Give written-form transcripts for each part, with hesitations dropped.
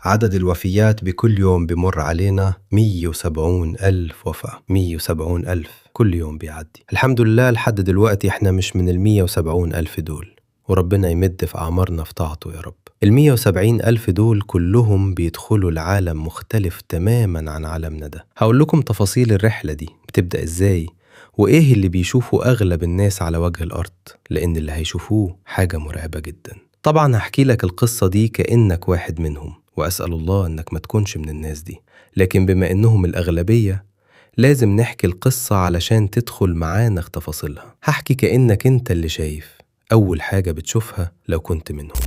عدد الوفيات بكل يوم بمر علينا 170 ألف وفاة، 170 ألف كل يوم بيعدي. الحمد لله لحد دلوقتي احنا مش من 170 ألف دول، وربنا يمد في أعمارنا في طاعته يا رب. 170 ألف دول كلهم بيدخلوا العالم مختلف تماما عن عالمنا ده. هقول لكم تفاصيل الرحلة دي بتبدأ إزاي، وإيه اللي بيشوفه أغلب الناس على وجه الأرض، لأن اللي هيشوفوه حاجة مرعبة جدا. طبعا هحكي لك القصة دي كأنك واحد منهم، وأسأل الله أنك ما تكونش من الناس دي، لكن بما أنهم الأغلبية لازم نحكي القصة علشان تدخل معانا في تفاصيلها. هحكي كأنك أنت اللي شايف. أول حاجة بتشوفها لو كنت منهم،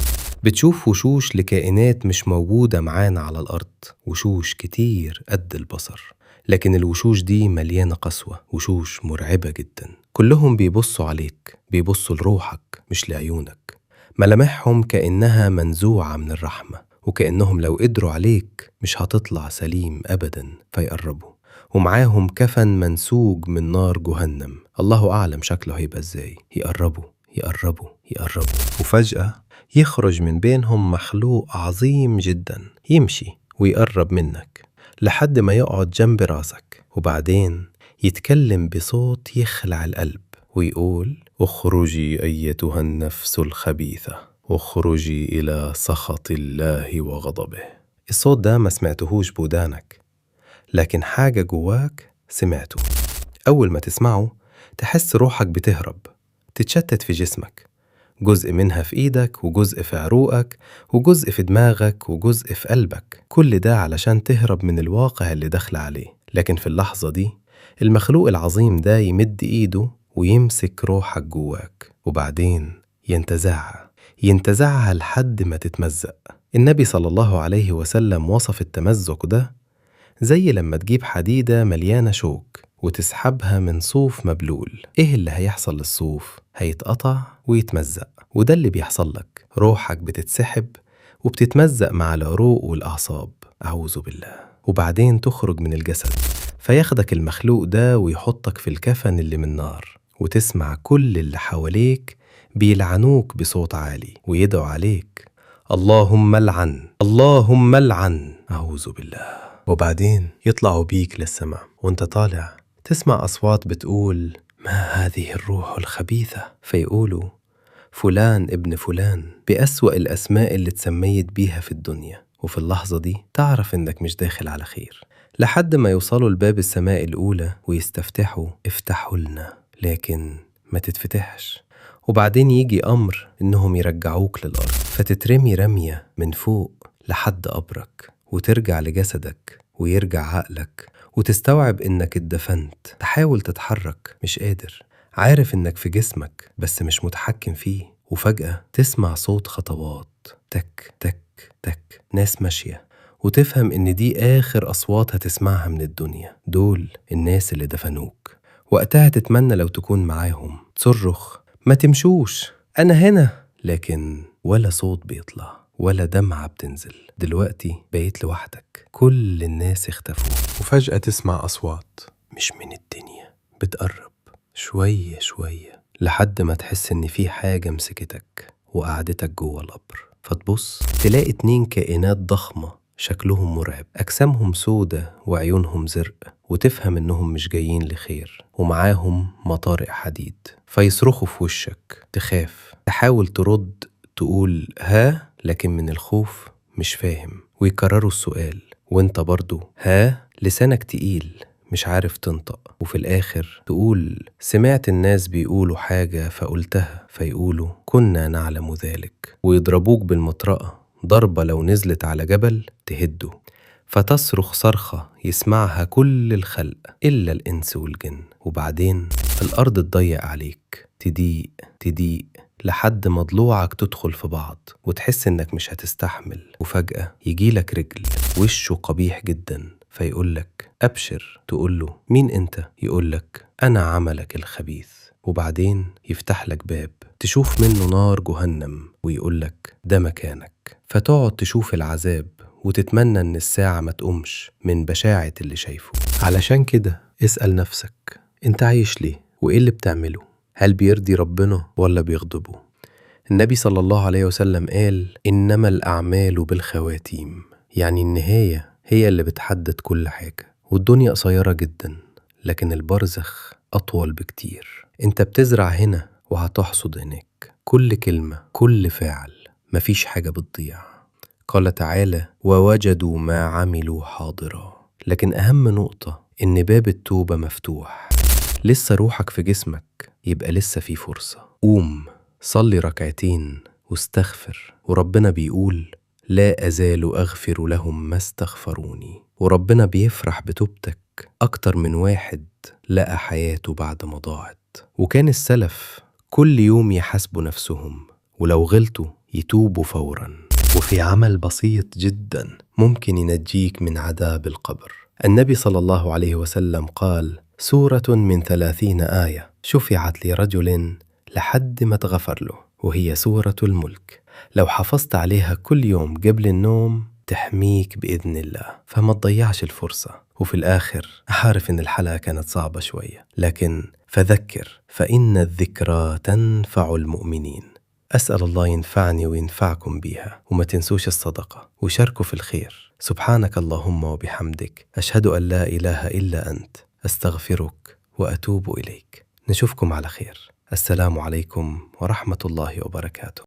بتشوف وشوش لكائنات مش موجودة معانا على الأرض، وشوش كتير قد البصر، لكن الوشوش دي مليانة قسوة، وشوش مرعبة جدا. كلهم بيبصوا عليك، بيبصوا لروحك مش لعيونك. ملامحهم كأنها منزوعة من الرحمة، وكأنهم لو قدروا عليك مش هتطلع سليم أبدا، فيقربوا ومعاهم كفن منسوج من نار جهنم، الله أعلم شكله هيبقى إزاي. يقربوا يقربوا يقربوا، وفجأة يخرج من بينهم مخلوق عظيم جدا، يمشي ويقرب منك لحد ما يقعد جنب راسك، وبعدين يتكلم بصوت يخلع القلب ويقول: اخرجي أيتها النفس الخبيثة، اخرجي إلى سخط الله وغضبه. الصوت ده ما سمعتهوش بودانك، لكن حاجة جواك سمعته. أول ما تسمعه تحس روحك بتهرب، تتشتت في جسمك، جزء منها في إيدك، وجزء في عروقك، وجزء في دماغك، وجزء في قلبك، كل ده علشان تهرب من الواقع اللي داخل عليه. لكن في اللحظة دي المخلوق العظيم ده يمد إيده ويمسك روحك جواك، وبعدين ينتزعها لحد ما تتمزق. النبي صلى الله عليه وسلم وصف التمزق ده زي لما تجيب حديدة مليانة شوك وتسحبها من صوف مبلول. إيه اللي هيحصل للصوف؟ هيتقطع ويتمزق. وده اللي بيحصل لك، روحك بتتسحب وبتتمزق مع العروق والأعصاب، أعوذ بالله. وبعدين تخرج من الجسد، فياخدك المخلوق ده ويحطك في الكفن اللي من نار، وتسمع كل اللي حواليك بيلعنوك بصوت عالي ويدعوا عليك: اللهم العن، اللهم العن، أعوذ بالله. وبعدين يطلعوا بيك للسماء، وانت طالع تسمع أصوات بتقول: ما هذه الروح الخبيثة؟ فيقولوا: فلان ابن فلان، بأسوأ الأسماء اللي تسميت بيها في الدنيا. وفي اللحظة دي تعرف إنك مش داخل على خير، لحد ما يوصلوا لباب السماء الأولى ويستفتحوا: افتحوا لنا، لكن ما تتفتحش. وبعدين يجي أمر إنهم يرجعوك للأرض، فتترمي رمية من فوق لحد قبرك، وترجع لجسدك ويرجع عقلك، وتستوعب إنك اتدفنت. تحاول تتحرك مش قادر، عارف إنك في جسمك بس مش متحكم فيه. وفجأة تسمع صوت خطوات، تك تك تك، ناس ماشية، وتفهم إن دي آخر أصوات هتسمعها من الدنيا، دول الناس اللي دفنوك. وقتها تتمنى لو تكون معاهم، تصرخ: ما تمشوش، أنا هنا، لكن ولا صوت بيطلع ولا دمعة بتنزل. دلوقتي بقيت لوحدك، كل الناس اختفوا. وفجأة تسمع أصوات مش من الدنيا، بتقرب شوية شوية لحد ما تحس إن في حاجة مسكتك وقعدتك جوه القبر. فتبص تلاقي 2 كائنات ضخمة شكلهم مرعب، أجسامهم سودة وعيونهم زرق، وتفهم إنهم مش جايين لخير، ومعاهم مطارق حديد. فيصرخوا في وشك، تخاف، تحاول ترد تقول ها، لكن من الخوف مش فاهم، ويكرروا السؤال وانت برضو ها، لسانك تقيل مش عارف تنطق. وفي الآخر تقول سمعت الناس بيقولوا حاجة فقلتها، فيقولوا كنا نعلم ذلك، ويضربوك بالمطرقة ضربة لو نزلت على جبل تهده، فتصرخ صرخة يسمعها كل الخلق إلا الإنس والجن. وبعدين الأرض تضيق عليك، تضيق تضيق لحد ما ضلوعك تدخل في بعض وتحس إنك مش هتستحمل. وفجأة يجيلك رجل وشه قبيح جدا، فيقولك أبشر، تقوله مين أنت؟ يقولك أنا عملك الخبيث. وبعدين يفتح لك باب تشوف منه نار جهنم ويقولك ده مكانك. فتقعد تشوف العذاب وتتمنى إن الساعة ما تقومش من بشاعة اللي شايفه. علشان كده اسأل نفسك: انت عايش ليه؟ وإيه اللي بتعمله؟ هل بيرضي ربنا ولا بيغضبه؟ النبي صلى الله عليه وسلم قال: إنما الأعمال بالخواتيم. يعني النهاية هي اللي بتحدد كل حاجة. والدنيا قصيرة جدا، لكن البرزخ أطول بكتير. انت بتزرع هنا وهتحصد هناك. كل كلمة، كل فعل، مفيش حاجة بتضيع. قال تعالى: ووجدوا ما عملوا حاضرا. لكن أهم نقطة إن باب التوبة مفتوح. لسه روحك في جسمك، يبقى لسه في فرصة. قوم صلي ركعتين واستغفر. وربنا بيقول: لا أزال أغفر لهم ما استغفروني. وربنا بيفرح بتوبتك أكتر من واحد لقى حياته بعد ما ضاعت. وكان السلف كل يوم يحاسبوا نفسهم، ولو غلطوا يتوبوا فورا. وفي عمل بسيط جدا ممكن ينجيك من عذاب القبر. النبي صلى الله عليه وسلم قال: سورة من 30 آية شفعت لرجل لحد ما اتغفر له، وهي سورة الملك. لو حافظت عليها كل يوم قبل النوم تحميك بإذن الله، فما تضيعش الفرصة. وفي الآخر عارف إن الحلقة كانت صعبة شوية، لكن فذكر فإن الذكرى تنفع المؤمنين. أسأل الله ينفعني وينفعكم بيها، وما تنسوش الصدقة وشاركوا في الخير. سبحانك اللهم وبحمدك، أشهد أن لا إله إلا أنت، أستغفرك وأتوب إليك. نشوفكم على خير. السلام عليكم ورحمة الله وبركاته.